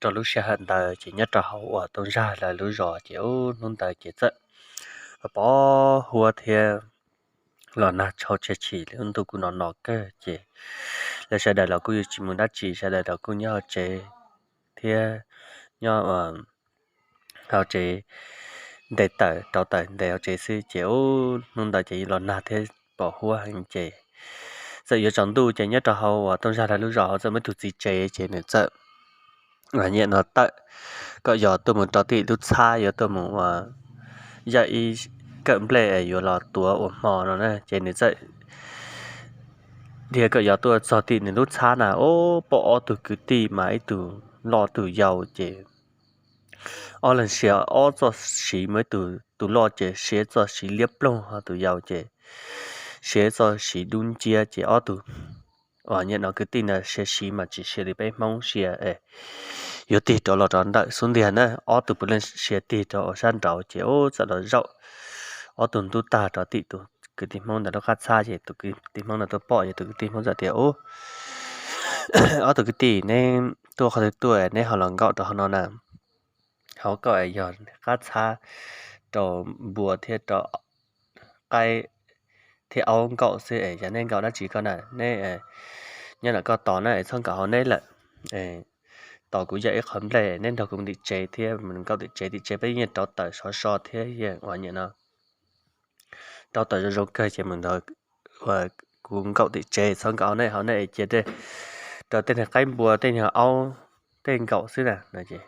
rau lub sij hawm ntawd ces nyob rau hauv uas Tooj Zag lawv lub zos ces ub hnub ntawd ces txawm pos huab thiab los nag tshau tseg chim, lub ntuj kuj no no kawg ces lawv sawv daws los kuj yuav tsis mus dab tsi, sawv daws los kuj nyob hauv tsev thiab nyob hauv tsev ntes tawm rauv taws ntes hauv tsev xwb ces ub hnub ntawd ces los nag thiab pos huab heev ces txawm yuav tsaus ntuj ces nyob rau hauv uas Tooj Zag lawv lub zos hauv txawm muaj ib tug txiv tsev ces nws txawm nyiam no tawm kom yog tuaj mus rau tim lub txhab yuav tuaj mus ua yam ib kawm nplej yuav los tuav ua hmo no na ces nws txawm dhia kom yog tuaj txog tim nws lub txhab na ub pom ob tug kwv tij mas ib tug loj tus yau ces ob leeg sia ob txoj siv mas ib tug, tus loj ces siv txoj siv liab ploog ho tus yau ces siv txoj siv dub nciab ces ob tug uas nyiam no kwv tij ntawd sia siv mas tsis sia li peb Hmoob sia es yuav tig rov los rau ntawm xub ntiag na, ob tug puav leej sia tig rau sab nraud ces ub txawm los zaum ob tug ntub tag rau tim tus kwv tij Hmoob ntawd lub qab txhab ces tus kwv tij Hmoob ntawd tuaj pom ces tus kwv tij Hmoob txawm tias ub, ob tug kwv tij neb tuaj qhov twg tuaj neb ho los nkaum rau hauv no na, hauv ko yog qab txhab rau npua thiab rau qaib thiab aub nkaum xwb es yog neb nkaum dab tsi ko na, neb nyob ntawm koj tos na es txhob nkaum hauv neb lawm. Tos kuv yam ib qho nplej neb nrog kuv mus tim tsev thiab mus nkaum tim tsev, tim tsev peb yeej rauv taws sov so thiab yeej ua nyiam no rauv taws zoo zoo kawg ces mus ntawd kuv nkaum tim tsev, txhob nkaum hauv neb, hauv neb cia rau tej niag qaib npua tej niag aub tej nkaum xwb na no ces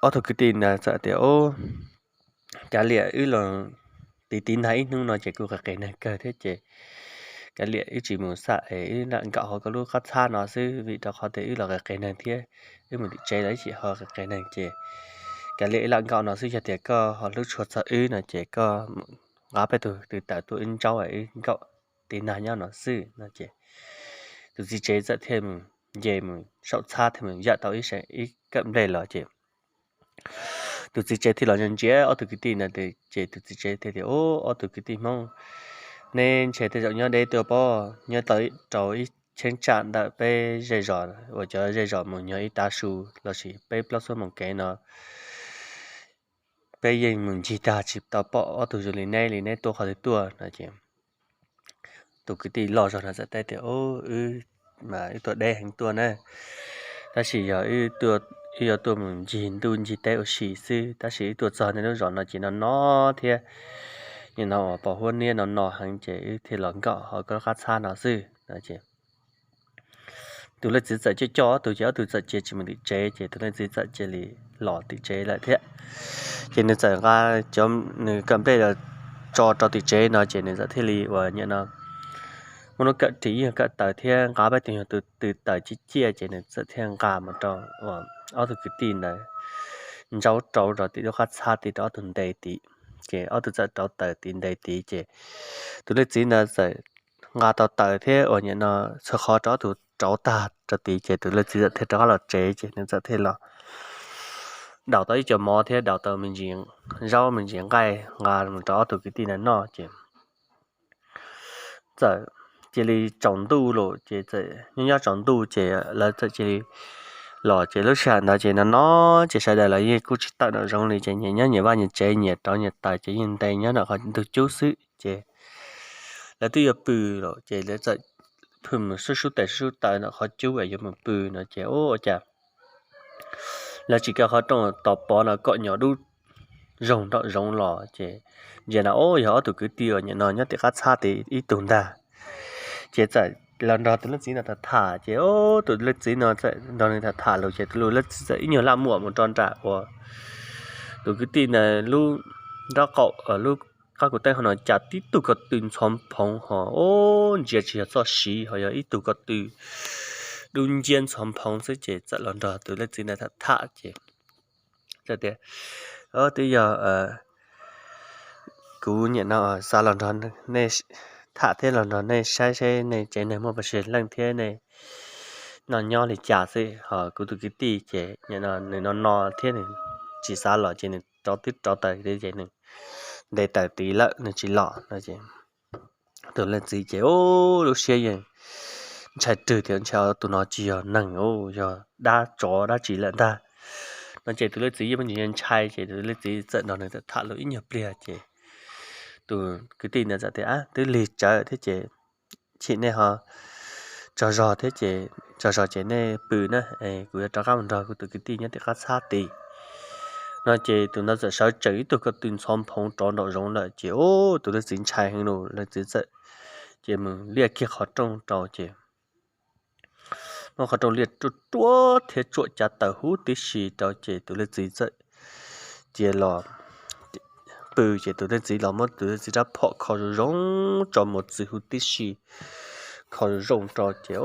ob tug kwv tij ntawd txawm tias ub, kav liam wb los tiv tiv nag ib hnub no ces kuj qis qis neeg kawg thiab ces kav liam wb tsis mus xam es wb lam nkaum hauv koj lub qab txhab no xwb vim rau qhov tias wb los qis qis neeg thiab wb mus tim tsev los ib chim ho qis qis neeg ces kav liam wb lam nkaum no xwb, yog tias koj ho hlub tshua txog wb no ces koj nqa peb tug tw taws tuaj wb ntsaub wb nkaum tiv nag nyob no xwb no ces tus txiv tsev txawm thiaj mus nce mus saum txhab thiaj mus yam tau ib kawm nplej los ces tus txiv tsev thiaj los ntsia ob tug kwv tij ntawd ces tus txiv tsev thiaj tias ub, ob tug kwv tij Hmoob, neb ntshe tej zaum nyob deb tuaj pob, nyob tau rau ib cheeb tsam ntawm peb zej zos uas cov zej zos mus nyuag ib tav su lossis peb plaub xuab moos kev no peb yeej mus ncig tag tsis tau pom ob tug zoo li neb li, neb tuaj qhov twg tuaj no ces tus kwv tij loj zog no txawm teb tias ub, wb mas wb tuaj deb heev tuaj na, tab sis yog wb yuav tuaj mus ncig ntuj ncig teb ua si xwb, tab sis wb tuaj txog nej lub zos no ces no no thiab nim no uas pos huab niab no no heev ces wb thiaj los nkaum hauv koj qab txhab no xwb no ces tus leej txiv txawm coj coj ob tug ces ob tug txawm cia tsis mus tim tsev ces tus leej txiv txawm cia li los tim tsev lawm thiab. Ces nws txawm nqa cov nws kawm nplej los tso rau tim tsev no ces nws txawm thiaj li uas nyiam no muab lub kawm ris ib yog kawm taws thiab nqa peb tug nyuag tw taws ciaj ciaj ces nws txawm thiaj nqa mus rau uas ob tug kwv tij ntawd ntsaub rau rau tim lub qab txhab tiv rau ob tug nte tid. Ces ob tug txawm rauv taws tiv nte tid ces tus leej txiv ntawd txawm nqa tau taws thiab uas nyiam no txhua qhov rau ob tug rauv tag rau tid ces tus leej txiv txawm thiaj rov qab los tsev ces nws txawm thiaj los daus tau ib co mov thiab daus tau me ntsis zaub me ntsis nqaij nqa mus rau ob tug kwv tij ntawd noj ces txawm cia li tsaus ntuj lawm ces txawm nyob nyob tsaus ntuj ces lawv txawm cia li los ces lub sij hawm ntawd ces no no ces sawv daws los yeej kuj tsis tawm nram zoov li ces nyias nyob nyias vaj nyias tsev nyias rauv nyias taws ces yeej nte nyob nram qhov ntug cub xwb ces lawv twb yuav pw lawm ces lawv txawm phwj mus sub sub taws sub sub taws nram qhov cub es yuav mus pw no ces ua cas lawv tsis kaw qhov rooj tos pov no kom nyuam dub zoog nram zoov los ces ntsia na ub yog ob tug kwv tij uas nyiam no nyob tim qab txhab tid ib tug ntag. Ces txawm los nrog tus leej txiv no tham tham ces ub tus leej txiv no txawm nrog nws tham tham lus ces tus leej txiv txawm ib nyuag laj muam mus rau nram uas tus kwv tij ntawd lub nraub qaum lub qab kuv teeb hauv no cas tib tug ko tw ntxhov phoov ho ub ntsia tsis yog txoj siv ho yog ib tug ko tw dub nciab ntxhov phoov xwb ces txawm los nrog tus leej txiv ntawd tham tham ces txawm tias twb yog kuv nyiam no xav los nrog nej tham thiab los nrog nej saib seb nej tsev neeg muaj pas sawg leej thiab nej noj nyob li cas xwb ho kuv tus kwv tij ces nyiam no nws no no thiab nws tsis xav los ces nws rauv twb rauv taws ces nws nte taws tid lawm nws tsis los no ces tus leej txiv ces ub lub siab yeej ntshai rwg tias ntshai tus no tsis yog neeg, yog dab tsov dab tsi lawm ntag. No ces tus leej txiv yeej muaj ntsis ntshai ces tus leej txiv txawm nrog nws txawm tham lus ib nyuag pliag ces tus kwv tij ntawd txawm tias, Twb lig tsawv thiab ces chim nej ho tsaug zog thiab ces tsaug zog ces nej pw na, kuv yuav rov qab mus nrog kuv tus kwv tij nyob tim qab txhab tid. No ces tus ntawd txawm sawv tsees ib tug ko tw ntxhov nphoov rov nraum zoov lawm ces ub, tus leej txiv ntshai heev lawm, leej txiv txawm ces mus liaj kiag qhov rooj rau ces muab qhov rooj liaj ruaj ruaj thiab tsuam cav taws huv tib si rau ces tus leej txiv txawm cia los pw ces tus leej txiv los muab tus leej txiv rab phom kho zoo zoo tso mus txwv huv tib si, kho zoo zoo rau ces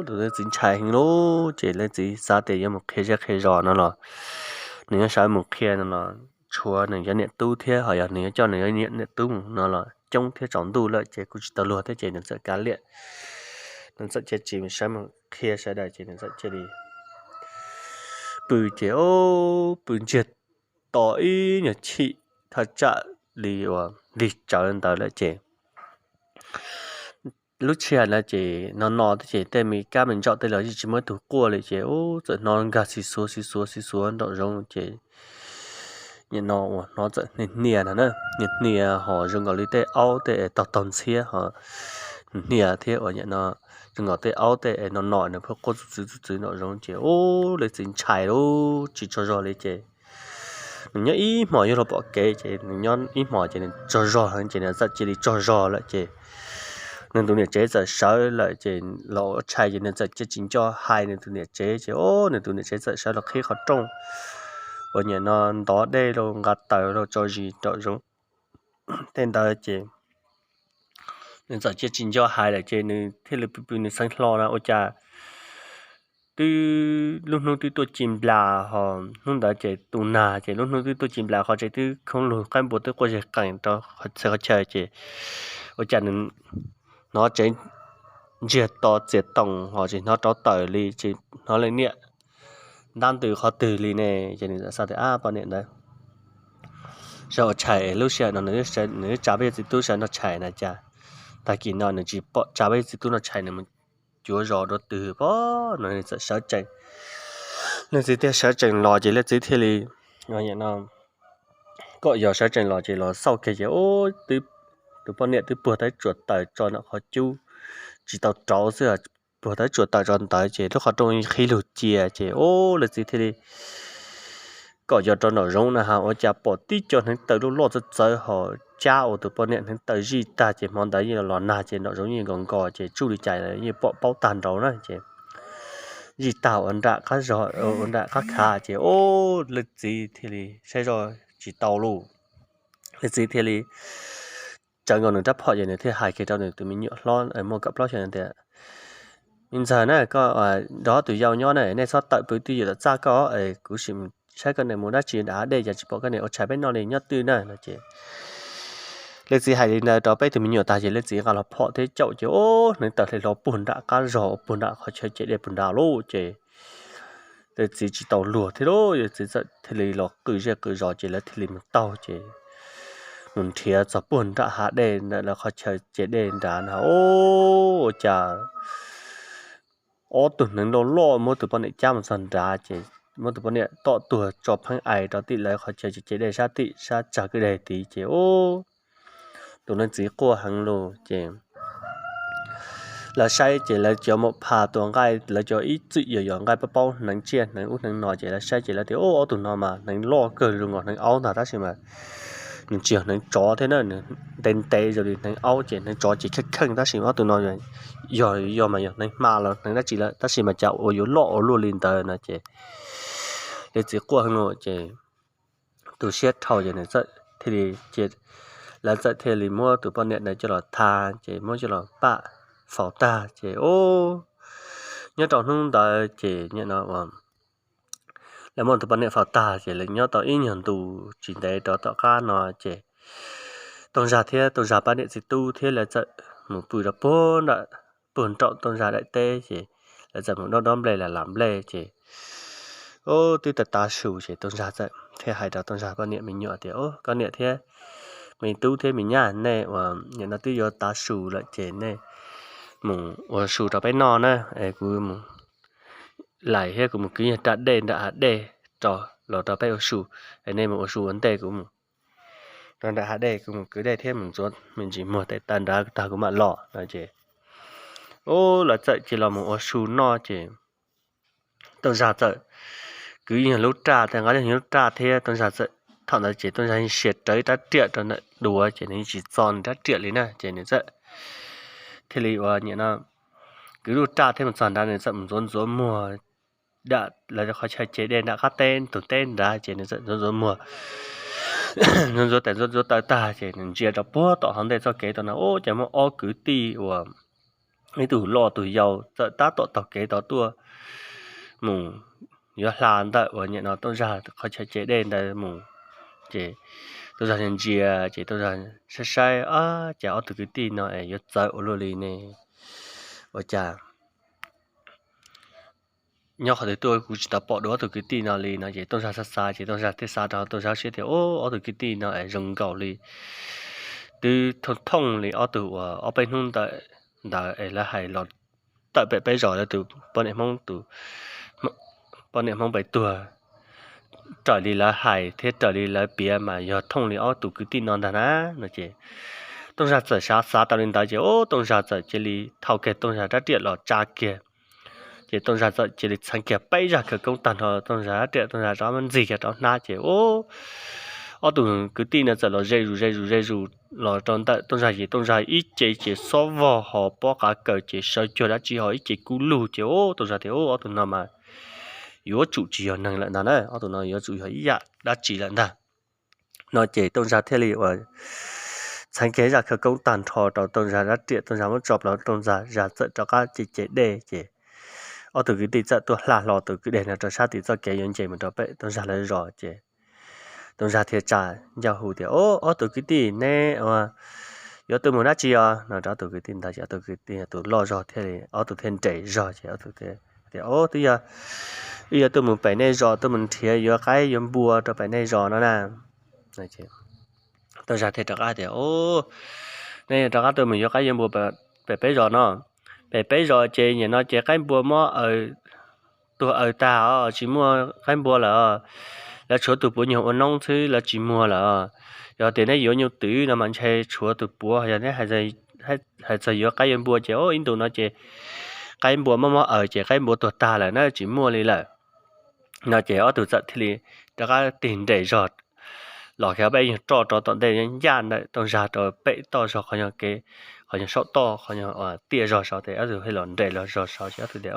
tus leej txiv ntshai heev lawm ces leej txiv xav tias yuav mus qhia zej qhia zos no los nws yuav sawv mus qhia no los tshuav nws cov niam tub thiab ho yog nws yuav coj nws cov niam tub mus no los coob thiab tsaus ntuj lawm ces kuj tsis tau luag thiab ces nws txawm kav liam, nws txawm cia tsis sawv mus qhia sawv daws ces nws txawm cia li pw ces ub, pw ntsiag to ib nyuag chim thaj tsam li uas lig tsawv ntawd lawm ces lub sij hawm no ces no no thiab ces tej me kab me ntsaum tej los yeej tsis muaj ib tug quaj li ces ub, txawm hnov nkag xis xuav xis xuav xis xuav nraum zoov ces nim no uas hnov txawm hnia hnia no na, hnia hnia ho zoo nkaus li tej aub tej es taug taug ntxhiab ho hnia thiab uas nim no zoo nkaus tej aub tej es no no nws pheej quaj txuj txwv txuj txwv nraum zoov ces ub, leej txiv ntshai lawm tsis tsaug zog li ces nws nyob ib hmos yuav luag pom kev ces nws nyob ib hmos ces nws tsaug zog heev ces nws txawm cia li tsaug zog lawm ces nws tus niam tsev txawm sawv lawm ces los ua tshais ces nws txawm cia tsis nco hais nws tus niam tsev ces ub, nws tus niam tsev txawm sawv los qhib qhov rooj uas nim no ntov dej rau nqa taws rau tso zis nraum zoov tej ntawd ces nws txawm cia tsis nco hais lawm ces nws thiaj li pw pw nws xeev hlo na ua cas twb lub hnub twb tuaj ci nplas ho hnub ntawd ces tu nag ces lub hnub twb tuaj ci nplas qhov tsev twb khoob lug qaib npua twb quaj zeg qees rau txhia qhov chaw ces ua cas nws hnov tsev ntsiag to txias toos ho tsis hnov rauv taws li tsis hnov leej niam ntab ntws qhov twg li ne ces nws xav tias ab poj niam ntawd sawv ua tshais lub sij hawm no nws tsa peb yawg txiv tub sawv noj tshais na cas tag kis no nws tsis pom tsa peb yawg txiv tub noj tshais nws mus cuav zos dua twg pob no nws txawm sawv tsees. Leej txiv thiaj sawv tsees los ces leej txiv thiaj li kom yog sawv tsees los ces los xauj kiag ces ub, tus poj niam twb puag tawb tsuas taws tso nram qhov cub tsis tau rauv xwb, puag tawb tsuas taws tso ntawd ces lub qhov rooj qhib lug cia ces ub, leej txiv thiaj li kom yog rau nraum zoov na ha ua cas pom tib co hneev taw loj loj txawv txawv ho cab ua tus poj niam hneev taw zij tag ces hmo ntawd yeej los nag ces nraum zoov yeej nkaus nkaus ces tsuj li cas yeej pom paub tag nraud na ces zij tag ua nram qab zog ua nram qab khav ces ub, leej txiv thiaj li saib zoj tsis tau lauj. Leej txiv thiaj li tsawv nkaus nws rab phom ces nws thiaj hais kiag rau nws tus me nyuam hlob muaj kaum plaub xyoos tias, me ntxawg na, koj nrog ob tug yau nyob na, nej txhob tawm pw twj ywm tom txaj koj, kuv sim saib koj niam mus dab tsi nram hav dej cas tsis pom koj niam ua tshais peb noj li nyob twj na no ces leej txiv hais li ntawd rau peb tug me nyuam tag ces leej txiv nqa los phom thiab caum ces ub, hneev taw hle hlo puag nram qab zog ua puag nram qhov chaw ce dej puag nrad lauj ces leej txiv tsis tau luag thiab lauj, leej txiv txawm thiaj li los qw zej qw zos ces lawv thiaj li mus taug ces mus nrhiav txog puag nram hav dej ntawm lawv qhov chaw ce dej nrad na ub, ua cas ob tug hneev loj loj muab tus poj niam cab mus txog nrad ces muab tus poj niam tom tuag tso pheeb ais rau tim lawv qhov chaw ce dej sab tim sab tsag kwj deg tid ces ub, tus leej txiv quaj heev lawm ces lawv saib ces lawv cov maum phas tua nqaij lawv cov ib txwm yog yog nqaij paub paub hneev tsiaj hneev ub hneev no ces lawv saib ces lawv tias ub, ob tug no mas hneev loj kawg zoo nkaus hneev aub ntag tab sis mas nws tsis yog hneev tsov thiab na, nws ntev ntev zoo li hneev aub ces hneev tsov ces kheej kheej tab sis ob tug no yog yog mas yog hneev hma los hneev dab tsi lawm tab sis mas cas ua yuav loj ua luaj li ntawd no ces leej txiv quaj heev lawm ces tu siab dhau ces nws txawm thiaj li, lawv txawm thiaj li muab tus poj niam ntawd coj los tha ces muab coj los pam faus tag ces ub, nyob rau hnub ntawd ces nim no lawv muab tus poj niam faus tag ces lawv nyob tau ib nyuag ntu tsis ntev rau tom qab no ces Tooj Zag thiab Tooj Zag pab niam txiv tub thiab lawv txawm mus pw rau puag nram, puag nraum Tooj Zag daim teb ces lawv txawm mus dob dob nplej lam lam nplej ces ub, twb tav tav su ces Tooj Zag txawm thiaj hais rau Tooj Zag poj niam me nyuam tias, Ub, koj niam thiab me tub thiab me nyab, nej uas nim no twb yuav tav su lawm ces nej mus ua su rau peb noj na, es kuv mus lais thiab kuv mus kwv yog raj dej nram hav dej rau los rau peb ua su, es nej mus ua su ua ntej, kuv mus rau nram hav dej kuv mus kwv dej thiab mus ntxuav me ntsis muag tes taw nrad tag kuv mam los no ces, u, lawv txawm cia los mus ua su noj ces Tooj Zag txawm kwv yog lub raj thiab nqa yog lub raj thiab Tooj Zag txawm, thaum ntawd ces Tooj Zag sia rawv rab riam rau ntawm duav ces nws yeej tsis txo nws rab riam li na ces nws txawm thiaj li ua nyam no kwv lub raj thiab mus txog nrad nws txawm mus ntxuav ntxuav muag nram lawv qhov chaw ce dej nram qab teb tus teb nrad ces nws txawm ntxuav ntxuav muag, ntxuav ntxuav tes ntxuav ntxuav taw tag ces nws ntsia rau puag tom hauv ntej txoj kev tau na, u, ces muaj ob kwv tij uas ib tug loj tus yau txawm tab tom taug kev tod tuaj mus yuav hla ntawm uas nyam no Tooj Zag qhov chaw ce dej ntawd mus. Ces Tooj Zag ntsia ces Tooj Zag saib saib, a, cas ob tug kwv tij no es yuav txawv ua luaj li ne, ua cas nyob qhov twg tuaj kuv tsis tau pom dua ob tug kwv tij no li no ces Tooj Zag xav xav ces Tooj Zag thiaj xav rau Tooj Zag siab tias, u, ob tug kwv tij no es zoo nkaus li twb thooj thooj li ob tug uas ob peb hnub ntawm ntawd es lawv hais los tawm pem peb zos lawv tus poj niam Hmoob, tus poj niam Hmoob pem tuag, raws li lawv hais thiab raws li lawv piav mas yog thooj li ob tug kwv tij no ntag na no ces Tooj Zag txawm xav xav tau li ntawd ces, u, Tooj Zag txawm cia li thau kiag Tooj Zag rab riam los tsa kiag. Ces Tooj Zag txawm cia li txheev kiag peb zaj khawv koob tag nrho Tooj Zag rab riam, Tooj Zag rov muab ntxig kiag rau hnab ces, u, ob tug kwv tij no txawm los ze zus ze zus ze zus los rau ntawm Tooj Zag ces Tooj Zag ib ce ces xob vog ho pob qav kaws ces sawv cuag dab tsi ho ib ce kub lug ces, u, Tooj Zag tias, u, ob tug no mas yuav tsum tsis yog neeg lawm ntag na, ob tug no yuav tsum yog ib yam dab tsi lawm ntag no ces Tooj Zag thiaj li uas txheev kiag zaj khawv koob tag nrho rau Tooj Zag rab riam, Tooj Zag muab tso plaws Tooj Zag, Zag txawm rov qab ce ce dej ces ob tug kwv tij txawm tuaj hla hlo tus kwj deg no rau sab tim txoj kev yuav nce mus rau pem Tooj Zag lawv zos ces Tooj Zag thiaj tsa ncauj hu tias, u, ob tug kwv tij, neb ua yuav tuaj mus dab tsi os no rau ob tug kwv tij ntawd ces ob tug kwv tij tus loj zog thiaj li ob tug thiaj nres zog ces ob tug tias, u, twb yog wb yuav tuaj mus pem nej zos tuaj mus nrhiav yuav qaib yuav npua rau pem nej zos no na. Tooj Zag thiaj rov qab tias, u, nej rov qab tuaj mus yuav qaib yuav npua pem peb zos no, pem peb zos ces nyam no ces qaib npua mob aws, tuag aws tag os, tsis muaj qaib npua lawm os. Lawv tshuav tus puav nyuag ua noob xwb lawv tsis muag lawm os. Yog tias neb yuav nyuj twm no mas ntshe tshuav tus puav, yog neb hais txog yuav qaib yuav npua ces, u, ib ntus no ces qaib npua mob mob aws ces qaib npua tuag tag lawm na, tsis muaj li lawm no ces ob tug txawm thiaj li rov qab tig nres zog los kiag peb yog roj rau tom ntej ncaj ntawm Tooj Zag rau pem toj zog qhov nyuag kev, qhov nyuag saum toj qhov nyuag tiaj zog saud ces ob tug thiaj los nres los zog saud ces ob tug tias,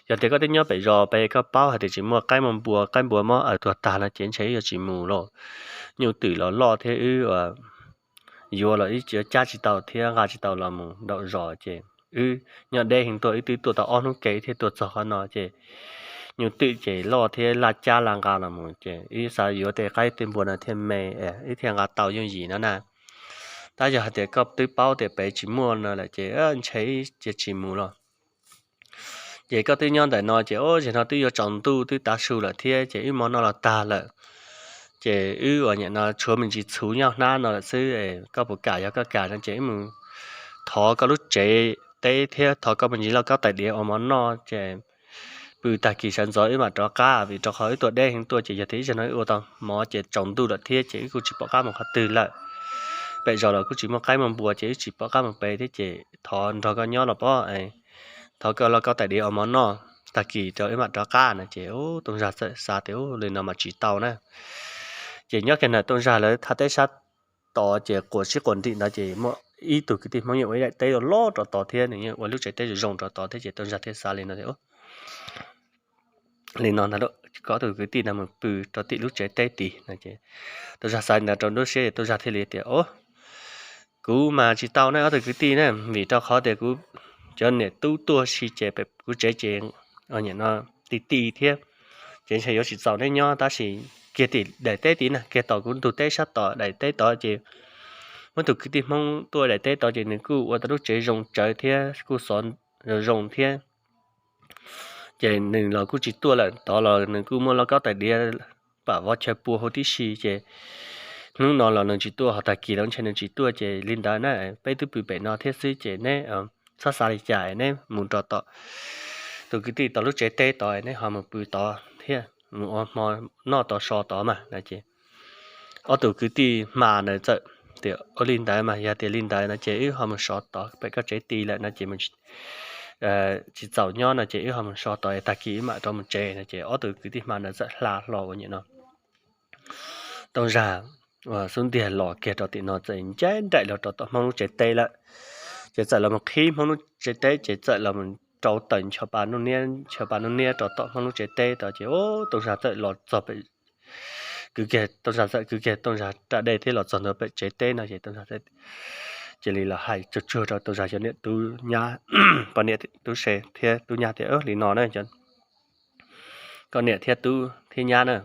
yog tias koj twb nyob pem zos pem koj paub hais tias tsis muaj qaib muaj npua, qaib npua mob aws tuag tag no ces ntshe wb yuav tsis mus lauj. Nyuj twm los loj thiab wb yuav los wb cab tsis tau thiab nqa tsis tau los mus nraum zos ces wb nyob deb heev tuaj, wb twb tuaj tau ob hnub ke thiaj tuaj txog qhov no ces nyuj twm ces loj thiab laj cab laj nqa los mus ces wb xav yuav tej qaib tej npua no thiaj me, wb thiaj nqa tau yooj yim no na. Tab yog hais tias koj twb paub tias pem tsis muaj no lawm ces ntshe wb cia tsis mus los. Ces koj twb nyob ntawm no ces, u, zaum no twb yuav tsaus ntuj twb tav su lawm thiab ces wb mov noj los tag lawm. Ces wb uas nyam no tshuav me ntsis txhuv nyob hnab no lawm xwb, koj puas kam? Yog koj kam no ces wb mus thov koj lub tsev teb thiab thov koj me ntsis lauj kaub tais diav ua mov noj ces pw tag kis sawv ntxov wb mam rov qab, vim rau qhov wb tuaj deb heev tuaj ces yog tias ib zaug no wb ua tau mov ces tsaus ntuj lawm thiab ces wb kuj tsis pom qab mus qhov twg lawm. Pem zos los kuj tsis muaj qaib muaj npua ces wb tsis pom qab mus pem thiab ces thov nrog koj nyob los pob, thov koj lauj kaub tais diav ua mov noj, tag kis rau wb mam rov qab no ces, u, Tooj Zag txawm xav tias, u, li no mas tsis tau na. Ces nyob kiag ntawm Tooj Zag lawv thaj teb sab tod ces quas sib quas nrim ntawd ces muaj ib tug kwv tij Hmoob yeej ua ib daim teb loj rau tod thiab nws yeej ua lub tsev teb zoo zoo rau tod thiab ces Tooj Zag thiaj xav li no tias, li no ntag, kom ob tug kwv tij no mus pw rau tim lub tsev teb tid no ces Tooj Zag xav li ntawd rau lub siab es Tooj Zag thiaj li tias, u, kuv mas tsis tau ne ob tug kwv tij na, vim rau qhov tias kuv cov niam tub tuaj si ces kuv tsev ces nyam no ti ti thiab ces ntshe yuav tsis txaus neb nyob, tab sis kiag tim daim teb tid na, kiag tom kuv ntug teb sab tom daim teb tod ces muaj tus kwv tij Hmoob tuaj daim teb tod ces nws kuj ua tau lub tsev zoo tsawv thiab kuj xov zoo zoo thiab. Ces nws los kuj tsis tuaj lawm, tod los nws kuj muaj lauj kaub tais diav pam vov chaw pua huv tib si ces hnub no los nws tsis tuaj, ho tag kis los ntshe nws tsis tuaj ces li ntawd na, peb twb pw pem no thiab xwb ces neb txhob xav li cas, neb mus rau tom tus kwv tij tau lub tsev teb tod, neb ho mus pw tod thiab mus ua hmo noj tod so tod mas no ces ob tug kwv tij hma ntawd txawm tias ua li ntawd mas, yog tias li ntawd no ces wb ho mus so tod pem koj tsev tid lawm no ces tsis txaus nyob no ces wb ho mus so tod, tag kis wb mam rov mus tsev no ces ob tug kwv tij hma ntawd txawm hla hlo ua nyuam no Tooj Zag uas xub ntiag los kiag rau tim no txawm ncaj nraim los rau tom Hmoob lub tsev teb lawm. Ces txawm los mus qhib Hmoob lub tsev teb ces txawm los mus rau tawm ncho pa nub niab, ncho pa nub niab rau tom Hmoob lub tsev teb tod ces Tooj Zag txawm los txog pem, kwv kiag Tooj Zag, txawm kwv kiag Tooj Zag raj dej thiab los txog ntua pem tsev teb no ces Tooj Zag cia li los hais tsuag tsuag rau Tooj Zag cov niam tub nyab, poj niam tub se thiab tub nyab tias li no na, koj niam thiab tub thiab nyab na,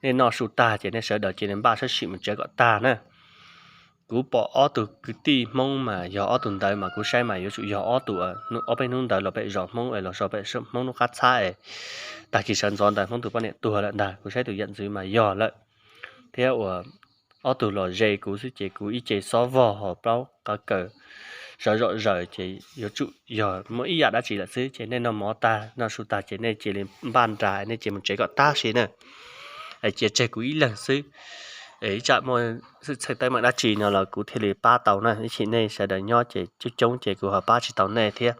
nej noj su tag ces nej sawv daws cia li npaj sab sim mus tsev kom tag na. Kuv pom ob tug kwv tij Hmoob mas yog ob tug ntawd mas kuv saib mas yuav tsum yog ob tug, ob peb hnub ntawd los pem zos Hmoob es los so pem Hmoob lub qab txhab es tag kis sawv ntxov ntawd Hmoob tus poj niam tuag lawm ntag. Kuv saib tus yam ntxwv mas yog lawm, thiab uas ob tug los ze kuv xwb ces kuv ib ce xob vog ho plaub qa kaws sawv zom zaws ces yuav tsum yog muaj ib yam dab tsi lawm xwb. Ces nej noj mov tag noj su tag ces nej cia li npaj nra nej cia mus tsev kom tag sim na, cia tseg kuv ib leeg xwb. Ib tsam muaj xwm txheej teeb meem dab tsi no los kuv thiaj li pab tau na, ib chim nej sawv daws nyob ces coob coob ces kuv ho pab tsis tau nej thiab.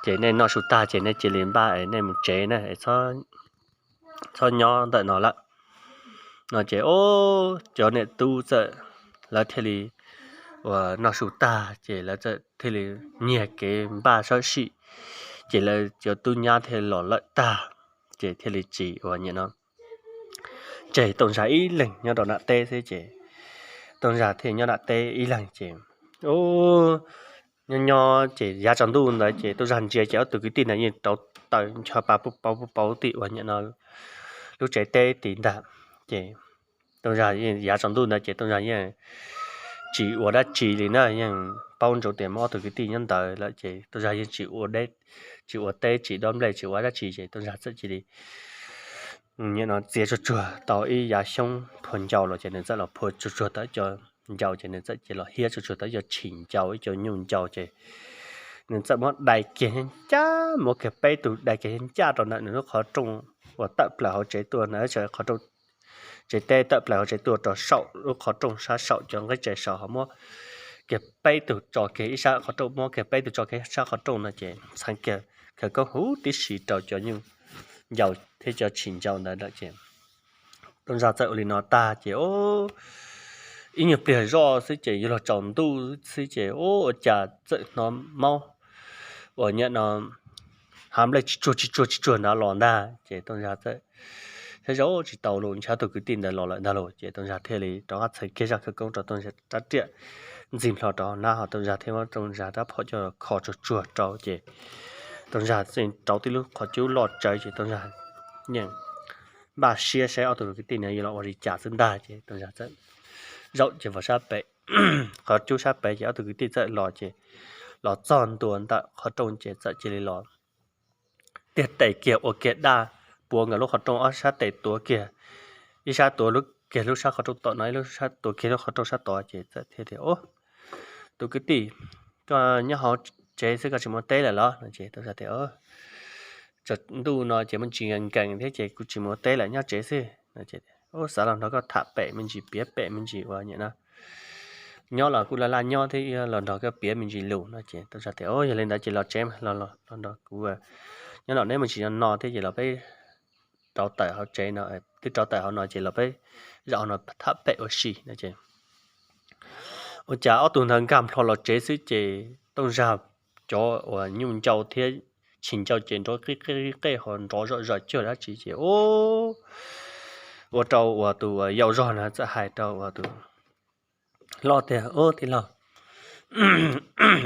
Ces nej noj su tag ces nej cia li npaj es nej mus tsev na, txhob nyob ntawm no lawm no ces cov niam tub txawm, lawv thiaj li uas noj su tag ces lawv txawm thiaj li nyiag kev npaj sab sim, ces lawv cov tub nyab thiaj los lawm tag, ces thiaj li tsis uas nyuam no tseg Tooj Zag ib leeg nyob rau nram teb xwb ces Tooj Zag thiaj nyob nram teb ib leeg ces nyob nyob ces yav tsaus ntuj ntawd ces Tooj Zag ntsia ces ob tug kwv tij ntawd yeej rauv taws ncho pa pub pauv pub pauv tim uas nyuam no lub tsev teb tid ntag. Ces Tooj Zag yav tsaus ntuj ntawd ces Tooj Zag yeej tsis ua dab tsi li na, yeej paub ntsoov tias muaj ob tug kwv tij nyob ntawd lawm ces Tooj Zag yeej tsis ua teb tsis dob nplej tsis ua dab tsi ces Tooj Zag txawm cia li nyuam no txiav tsuag tsuag tau ib yav xyoob phua ncau los ces nws txawm los phua tsuag tsuag tau ib co ncau ces nws txawm cia los hiab tsuag tsuag tau ib co tshis ncau ib co nyuj ncau ces nws txawm muab dai kiag ncaj, muab kiag peb tug dai kiag ncaj rau ntawm nws lub qhov rooj uas tawm plaws hauv tsev tuaj na, qhov rooj tsev teb tawm plaws hauv tsev tuaj rau saum lub qhov rooj sab saum cov nqaij tse saud ho muab kiag peb tug tso kiag ib sab qhov rooj, muab kiag peb tug tso kiag sab qhov rooj no ces txheev kiag khawv koob huv tib si rau cov nyuj ncau thiab cov tshis ncau ntawd lawm ces Tooj Zag txawm ua li no tag ces ib nyuag pliag zoj xwb ces yuav luag tsaus ntuj xwb ces ua cas txawm hnov maub uas nyuam no hav nplej tsis tsuag tsis tsuag tsis tsuag ntawd los ntag ces Tooj Zag txawm saib zoj tsis tau los ntshe ob tug kwv tij ntawd los lawm ntag lauj ces Tooj Zag thiaj li rov qab txheev kiag zaj khawv koob rau Tooj Zag rab riam ntxig hlo rau hauv hnab ho Tooj Zag thiaj muab Tooj Zag rab phom coj kho tsuag tsuag rau ces Tooj Zag txawm rauv tib lub qhov cub loj tsawv ces Tooj Zag yeej npaj siab saib ob tug kwv tij no yuav los ua li cas xwb ntag ces Tooj Zag txawm zaum ces vov sab pem qhov cub sab pem ces ob tug kwv tij txawm los ces los txog ntua ntawm qhov rooj ces txawm cia li los tiag tes kiag ua kiag daj puav nkawd lub qhov rooj ob sab tes tuav kiag, ib sab tuav kiag lub sab qhov rooj tom no ib lub sab tuav kiag lub qhov rooj sab tod ces txawm thiaj tias, Tus kwv tij, koj nyob hauv tsev xwb koj tsis mus teb lawm los? No ces Tooj Zag tias, Tsaus ntuj no ces muaj ntsis nkees thiab ces kuv tsis mus teb lawm nyob tsev xwb. Xav los nrog koj tham pem me ntsis piav pem me ntsis uas nyuam no nyob los kuj laj laj nyob thiab los nrog koj piav me ntsis lus no ces Tooj Zag tias, Yog li ntawd ces los tsev los nrog kuv nyob los neb me ntsis no no thiab ces los peb rauv taws hauv tsev no, twb rauv taws hauv no ces los peb zaum hauv no tham pem ua si no ces ua cas ob tug ntawd nkag nplho los tsev xwb ces Tooj Zag cov uas nyuj ncau thiab tshis ncau ces nrov qij qej qij qej ho nrov zom zaws cuag dab tsi ces ua rau uas tus yau zog na txawm hais rau uas tus loj tias, Ub tij laug,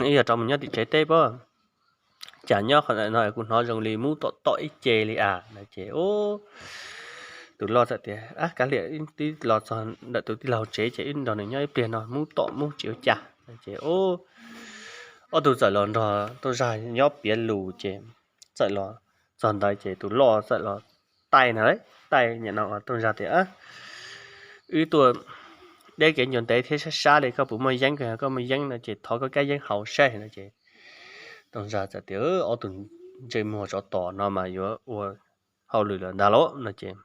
wb yog rov mus nyob tim tsev teb pab, cas nyob qhov no kuv hnov zoo li mub tom tom ib ce li a? No ces tus loj txawm tias, Ab kav liam, twb los txog ntawm tus tij laug tsev ces wb nrog nws nyob ib pliag no, mub tom mub tsis ua cas. No ces ob tug txawm los nrog Tooj Zag nyob piav lus ces txawm los txog ntawd ces tus loj txawm los taij na, taij nyuam no Tooj Zag tias, Wb tuaj deb kev ncua ntev thiab sab sab li, koj puas muaj yeeb? Koj muaj yeeb no ces thov koj kab yeeb haus saib. No ces Tooj Zag txawm tias, Ob tug ntsej muag tsov tom no mas yuav ua hauj lwm lawm ntag lauj, no ces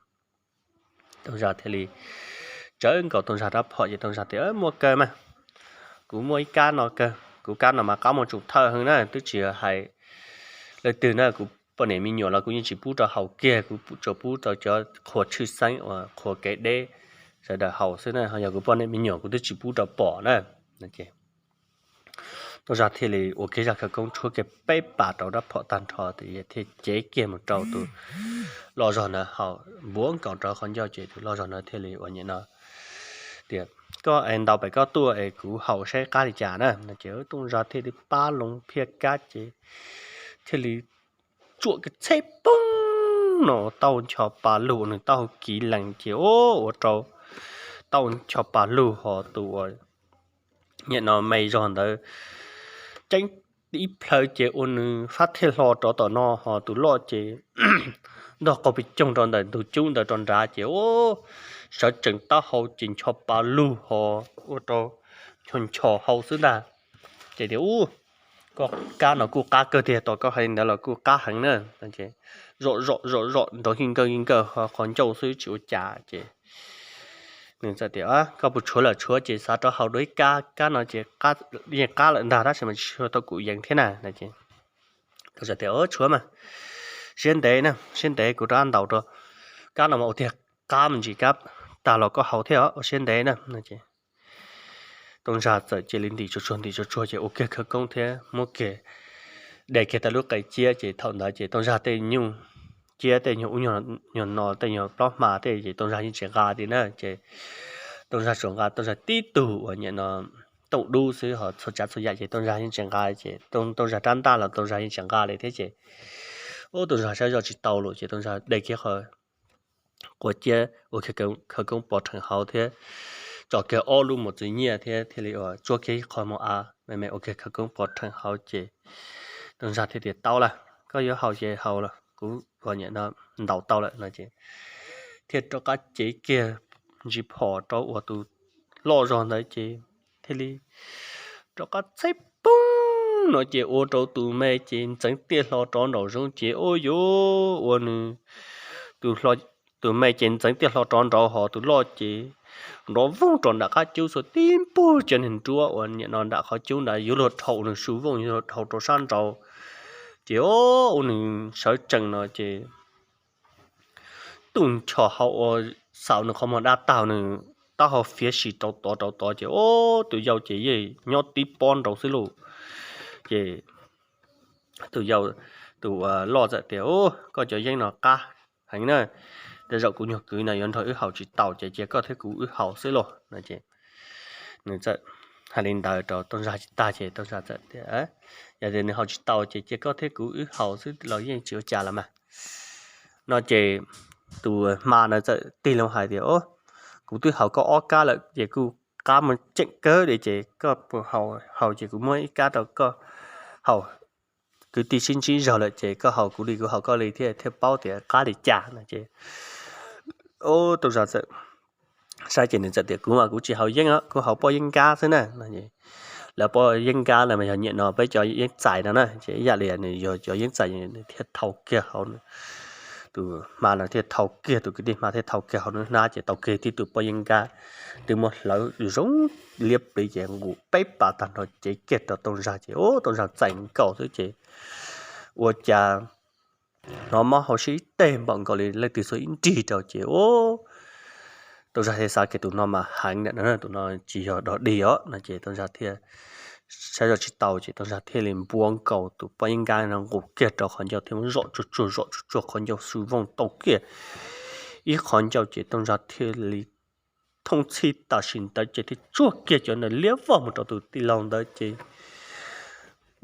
Tooj Zag thiaj li tsawv nkaus Tooj Zag rab phom ces Tooj Zag tias, Muaj kawg mas, kuv muaj ib kab no kawg, kuv kab no mas qab muaj tsum thawj heev na, twb tsis hais leej twg na, kuv poj niam me nyuam los kuv yeej tsis pub rau haus kiag, kuv tsuas pub rau cov qhua tshwj xeeb uas qhua kev deb sawv daws haus xwb na, ho yog kuv poj niam me nyuam kuv twb tsis pub rau pom na. Tooj Zag thiaj li ua kiag zaj khawv koob tshuab kiag peb pas rau rab phom tag nrho, thiaj cev kiag mus rau tus loj zog ntawd haus npuav nkaus rau qhov ncauj ces tus loj zog ntawd thiaj li ua niam no tias, Koj es ntaus pem koj tuaj es kuv haus saib qab li cas na, no ces Tooj Zag thiaj li pab loo phiaj kab ces thiaj li tsuam kiag txheb poob no tau ncho pa lug nws taub hau kiv lees ces ua rau tau ncho pa lug ho tus uas niam no me zog ntawd ceeb ib plhaw ces ua nws fab thiaj hlo rov tom no ho tus loj ces ntog qaug pes coog rau ntawm ntug cub ntawd rov nrad ces sawv tsees taub hau ces ncho pa lug ho ua rau ncho ncho hau xwb ntag. Ces tias, Ub, koj kab no kuj qab kawg tiag, tos koj hais li ntawd los kuj qab heev na. Zom zom zom zom nrov hi nkawg hi nkawg qhov ncauj xwb tsis ua cas ces nws txawm tias, Koj puas tshuav lawm? Tshuav ces xav rov haus dua ib kab, kab no ces yeej qab lawm ntag tab sis mas tsis tshua tau kuv yees thiab na. Tooj Zag tias, Tshuav mas, siab ntev na, siab ntev kuv rov qab ntaus rau, kab no mas ua tiag qab me ntsis kab tag los koj haus thiab os, ua siab ntev na. Tooj Zag txawm cia li ntim tsuag tsuag ntim tsuag tsuag ces ua kiag khawv koob thiab muab kiag, de kiag tau lub qe ciab ces thaum ntawd ces Tooj Zag tej nyuj ciab tej nyuag ub nyuag no tej nyuag plaub hma tej ces Tooj Zag yeej tsis nqa li na ces Tooj Zag tsuas nqa Tooj Zag tib tug uas niam no tooj dub xwb ho txhua tsav txhua yam ces Tooj Zag yeej tsis nqa ces Tooj Zag rab ntaj los Tooj Zag yeej tsis nqa li thiab ces ub Tooj Zag saib zoj tsis tau lawm ces Tooj Zag de kiag qhov quav ciab ua kiag khawv koob pov rhees hauv thiab tso kiag ob lub mos txwv nyiaj thiab thiaj li ua tsuab kiag ib qho mos av me me ua kiag khawv koob pov rhees hauv ces Tooj Zag thiaj tias, Tau lawm, koj yuav haus ces haus los kuv ua niam no ntaus tau lawm no ces thiaj rov qab cev kiag ntsis phom rau uas tus loj zog ntawd ces thiaj li rov qab txheb poob no ces ua rau tus me ces ntxeev tiaj hlo rov nraum zoov ces ua yuav ua nws tus me ces ntxeev tiaj hlo rov nraud ho tus loj ces nrov voog rau nram qab cub xua tib npuj cov niag nruab uas niam no nram qhov cub ntawd yuav luag dhau nws su vooj yuav luag dhau rau sab nraud ces ua nws sawv tsees no ces tuj ncho hauv ua xaum nws qhov muag dab tag nws taub hau fiav si rau tod rau tod ces ua tus yau ces yeej nyob tib pob nraud xwb lauj. Ces tus yau, tus loj txawm tias, Koj cov yeeb no qab heev na, tej zaum kuv nyuag kwv no yuav nrog wb haus tsis tau ces cia koj thiab kuv wb haus xwb lauj no ces nws txawm hais li ntawd rau Tooj Zag tsis tag ces Tooj Zag txawm tias, Yog tias nws haus tsis tau ces cia koj thiab kuv wb haus xwb los yeej tsis ua cas los mas no ces tus hma ntawd txawm tig loo hais tias, Kuv twb haus koj ob kab lawm ces kuj qab muaj tseem kawg li ces koj puas haus ces kuv muab ib kab rau koj haus. Kwv tij sib ntsib zog lawm ces koj haus kuv li kuv haus koj li thiaj thiaj paub tias qab li cas no ces Tooj Zag txawm saib ces nws txawm tias, Kuv mas kuv tsis haus yeeb os, kuv haus poj yeeb nkab xwb na. Lawv poj yeeb nkab los mas yog niam no peb cov yeeb txais no na ces ib yam li nws yog cov yeeb txais nws thiaj thau kiag hauv tus hma no thiaj thau kiag tus kwv tij hma thiaj thau kiag hauv nws hnab ces tau kiag tib tug poj yeeb nkab twb muab hlawv zoo liab pliv ces nqus peb pas tag nrho cev kiag rau Tooj Zag ces ua Tooj Zag txais nkaus xwb ces ua cas hnov mob hauv siab ib teg npaum nkaus li leej twg xuas ib nrig rau ces ua Tooj Zag thiaj xav kiag tus no mas heev ntawm no, tus no tsis yog dog dig os no ces Tooj Zag thiaj saib zoj tsis tau ces Tooj Zag thiaj li npuav nkaus tus poj yeeb nkab no nqus kiag rau qhov ncauj thiab muab zom tsuag tsuag zom tsuag tsuag qhov ncauj su vooj tau kiag ib qhov ncauj ces Tooj Zag thiaj li thooj txhij tam sim ntawd ces thiaj tsuag kiag cov ntawd liab vog mus rau tus tij laug ntawd ces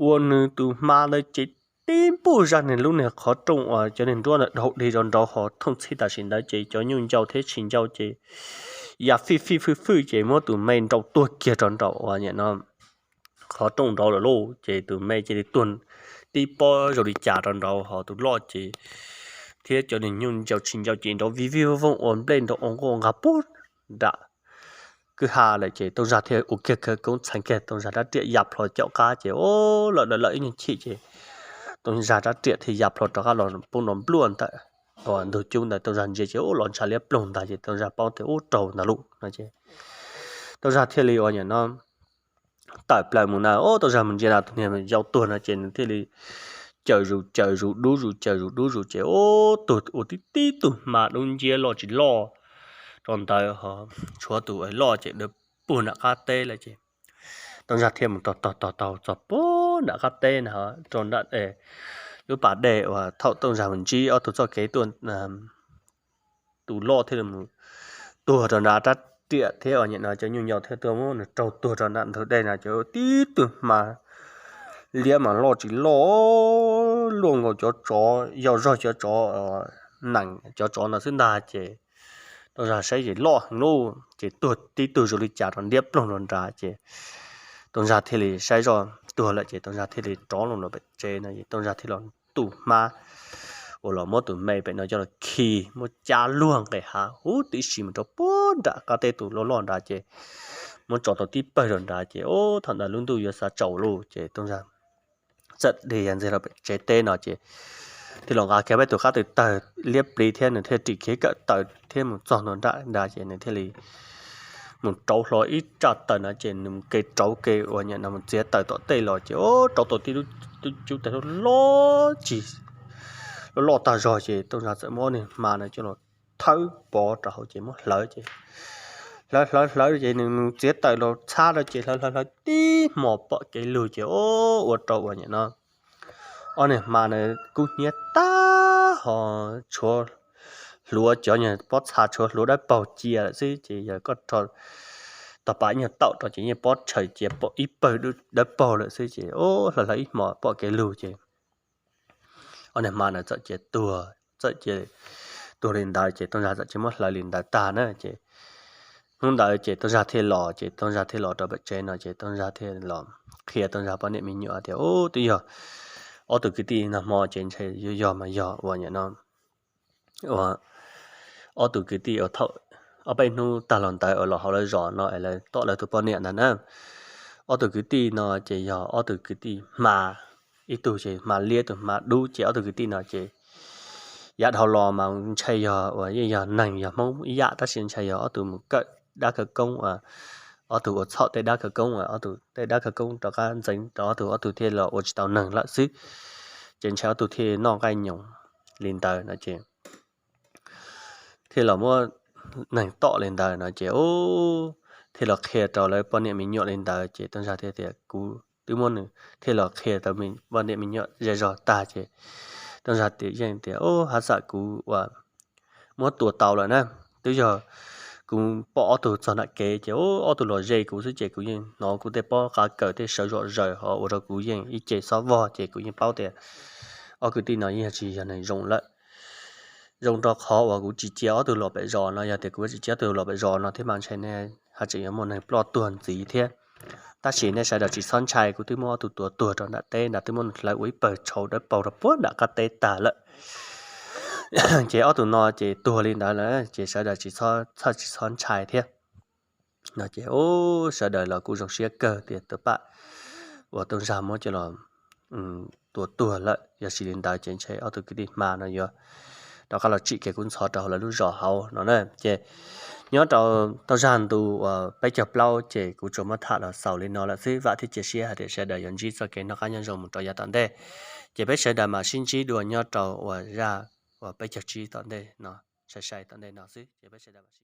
ua nws tus hma ntawd ces tib npuj zaj nws lub niag qhov rooj uas cov niag nruab ntawd dhau dig rau nraud ho thooj txhij tam sim ntawd ces cov nyuj ncau thiab tshis ncau ces ya fij fij fwj fwj ces muab tus me nrau tuag kiag rau nraum uas niam no qhov rooj nraud lawm lauj. Ces tus me cia li tuag tib pob zoo li cas rau nraud ho tus loj ces thiab cov niag nyuj ncau tshis ncau ces nrov vij vij vooj ua nplej nrov ua nqaj nqa puag nram kwj ha lawm ces Tooj Zag thiaj ua kiag khawv koob txheev kiag Tooj Zag rab riam ya plho caum qab ces o lawm lawm lawm ib nyuag chim ces Tooj Zag rab riam thiaj ya plho rov qab los poob nrov npluaj ntawm ntug cub ntawd. Tooj Zag ntsia ces ub los ntshav liab ploog ntag ces Tooj Zag paub tias ub raug ntag lauj no ces Tooj Zag thiaj li ua nyam no tawm plaws mus na. Ub, Tooj Zag mus ntsia na tus niag yau tuag no ces nws thiaj li cawm zus cawm zus dub zus cawm zus dub zus ces ub, tuag ua tib tib tug hma dub nciab loj tsis loj rau ntawd, tshuav tus loj ces dawb puag nram qab teb lawm ces Tooj Zag thiaj mus taug taug taug taug txog puag nram qab teb na, rau nram lub pas dej uas thaum Tooj Zag mus ntsib ob tug txoj kev tuaj tus loj thiaj li mus tuag rau nrad rab riam thiab ua nyam no cov nyuj nyau thiaj tuaj muab nws raug tuag rau nram ntug dej no ces tib tug hma liab mas loj tsis loj luaj nkaus cov tsov, yau zog cov tsov nees cov tsov no xwb ntag ces Tooj Zag saib ces loj heev lauj ces tuag tib tug zoo li cas rau ntiab ploog rau nrad ces Tooj Zag thiaj li saib zoj tuag lawm ces Tooj Zag thiaj li rov los pem tsev no es Tooj Zag thiaj los tu hmab uas los muab tus me pem no coj los khi muab cab luag nqes hav huv tib si mus rau puag nram qab teb tus loj loj nrad ces muab tso tau tib pawg rau nrad ces ub, thaum ntawd lub ntuj yuav xav tsaus lawm ces Tooj Zag txawm dhia ntxiag rau pem tsev teb no ces thiaj los nqa kiag peb tus qab tw tawg liab pliv thiab nws thiaj ris kiag kawm taws thiab mus txog ntua nram nrad ces nws thiaj li mus rauv hlo ib raj taws no ces nws mus ke rauv ke ua nyam no mus txiav taws tom tej los ces ub, rauv tau tib lub cub taws loj cig loj loj tag zog ces Tooj Zag txawm muab ob niag hma no coj los thawb pov rau hauv ces muab hlawv ces hlawv hlawv hlawv ces nws mus txiav taws los txhab rau ces hlawv hlawv hlawv tib hmos pom kev lug ces ub, ua rau ua nyam no ob niag hma na kub hnyiab tag ho tshuav hluav cov nyuag pob txha tshuav hluav dawb paug cia lawm xwb ces yog koj rho tog pas ib nyuag taum rau ces yeej pob tshawm cia pom ib pawg dawb paug lawm xwb ces ub, hlawv hlawv ib hmos pom kev lug ces ob niag hma na txawm cia tuag, txawm cia tuag li ntawd ces Tooj Zag txawm cia muab hlawv li ntawd tag na ces hnub ntawd ces Tooj Zag thiaj los ces Tooj Zag thiaj los rau pem tsev no ces Tooj Zag thiaj los qhia Tooj Zag poj niam me nyuam tias ub, twb yog ob tug kwv tij nag hmo ces ntshe yuav yog mas yog ua nyam no ua ob tug kwv tij uas thaum ob peb hnub tag los ntawd uas los hauv lawv zos no es lawv tom lawv tus poj niam ntag na. Ob tug kwv tij no ces yog ob tug kwv tij hma, ib tug ces hma liab, ib tug hma dub ces ob tug kwv tij no ces yav dhau los mas ntshe yog uas yeej yog neeg yog Hmoob ib yam tab sis ntshe yog ob tug mus kawm dab khawv koob, ob tug ua txhaum tej dab khawv koob, ob tug tej dab khawv koob rov qab ntxeev rau ob tug, ob tug thiaj los ua tsis tau neeg lawm xwb ces ntshe ob tug thiaj noj nqaij nyoos li ntawd no ces thiaj los muab neeg tom li ntawd no ces ub, thiaj los qhia rau lawv poj niam me nyuam li ntawd ces Tooj Zag thiaj tias kuv twb muab nws, thiaj los qhia rau poj niam me nyuam zej zog tag ces Tooj Zag tias yeej tias ub, haj xam kuv uas muab tua tau lawm na, twb yog kuv pom ob tug txog nram kev ces ub, ob tug los ze kuv xwb ces kuv yeej hnov kuv tej pob qa kawm tej sawv zom zaws ho ua rau kuv yeej ib ce xob vog ces kuv yeej paub tias ob kwv tij no yeej tsis yog neeg zoo lawm. Zoo rau qhov uas kuv tsis cia ob tug los pem zos no, yog tias kuv tsis cia ob tug los pem zos no thiab mas ntshe nej haj tseem yuav muaj neeg ploj tuag ntxiv thiab. Tab sis nej sawv daws tsis txhob ntshai, kuv twb muab ob tug tua tuag rau nram teb ntag, twb muab nws hlawv ua ib pawg tshauv dawb paug rau puag nram qab teb tag lawm. Ces ob tug no ces tuag li ntawd lawm ces sawv daws tsis txhob, tsis txhob ntshai thiab. No ces ub, sawv daws los kuj zoo siab kawg tias tus pam uas Tooj Zag muab coj los tua tuag lawm, yog tsis li ntawd ces ntshe ob tug kwv tij hma no yuav rov qab los tsim kev kub ntxhov rau hauv lawv lub zos hauv no na. Ces nyob rau tau zaj ntu uas peb caug plaub ces kuv tsuas muab tham los xaus li no lawm xwb, vam thiab cia siab hais tias sawv daws yuav ntsib txoj kev noj qab nyob zoo mus rau yav tom ntej. Ces peb sawv daws mam sib ntsib dua nyob rau uas zaj uas peb caug tsib tom ntej no, sai sai tom ntej no xwb ces peb sawv daws